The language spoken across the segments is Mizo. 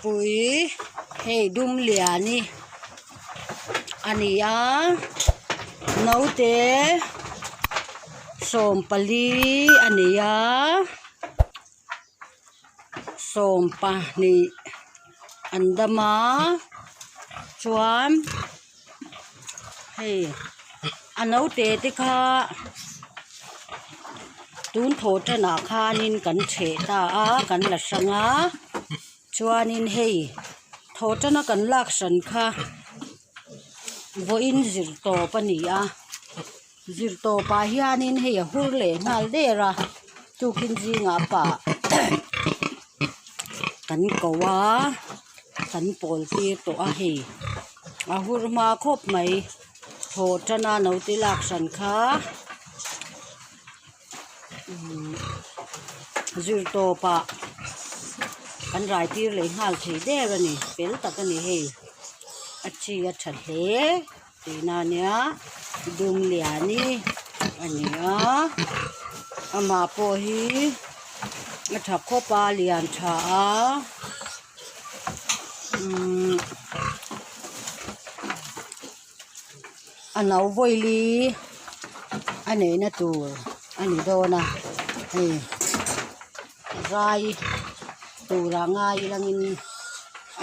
Vawkpui hei dum liani a ni a naute sawmpali a ni a sawmpahnih an dam a chuan hei a naute te kha tun thawh tanah khanin kan chheh ta a kan la hrang a chuanin hei thawh tana kan lak hran kha vawiin zir tawp a ni a zir tawpah hianin hei a hur leh nghal der a tukin zingah pah kan ko a kan pawl tir tawh a hei a hur hma khawp mai thawh tana naute lak hran kha umm zir tawpah kan rai tir leh nghal thei der a ni fel tak a ni hei a chi a tha hle tihna a nia dum liani a ni a amah pawh hi a tha khawp a lian tha a umm a no vawili a neihna tur a ni dawn a hei rai tura ngai langin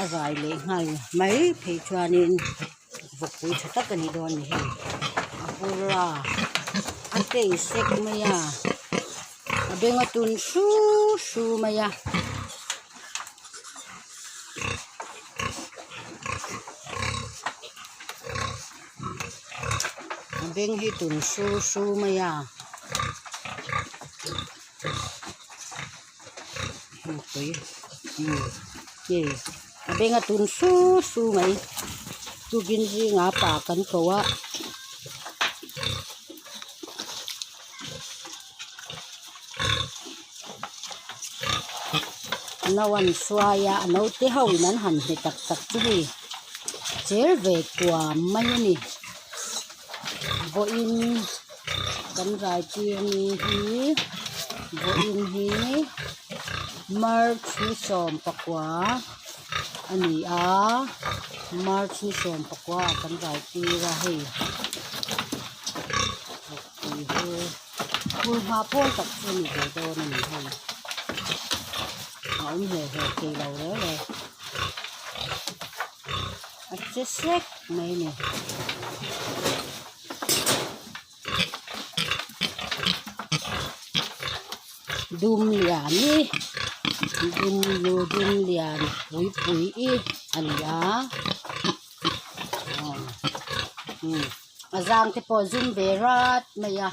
a zai leh nghal mai phei chuanin vawkpui tha tak a ni dawn a ni hei a bur a a tei sek mai a a beng a tun hru hru mai a. A beng hi tun hru hru mai a tui hei a beng a tun hru hru mai tukin zingah pa kan ko a. No an hruai a a naute ho in an han hne tak tak chu hei cher ve kuam mai a ni vawiin kan rai tir ni hi vawiin hi march ni sawmpakua a ni a march ni sawmpakua ah kan rai tir a hei. Tui hi hul hma pawl tak chu a ni ve dawn a ni hei a awm hle hle thei lo reu e a che sek mai a ni. Dum lian hi dum lu dum lian pui pui hi a ni a aw. A zang te pawh a zum ve rat mai a.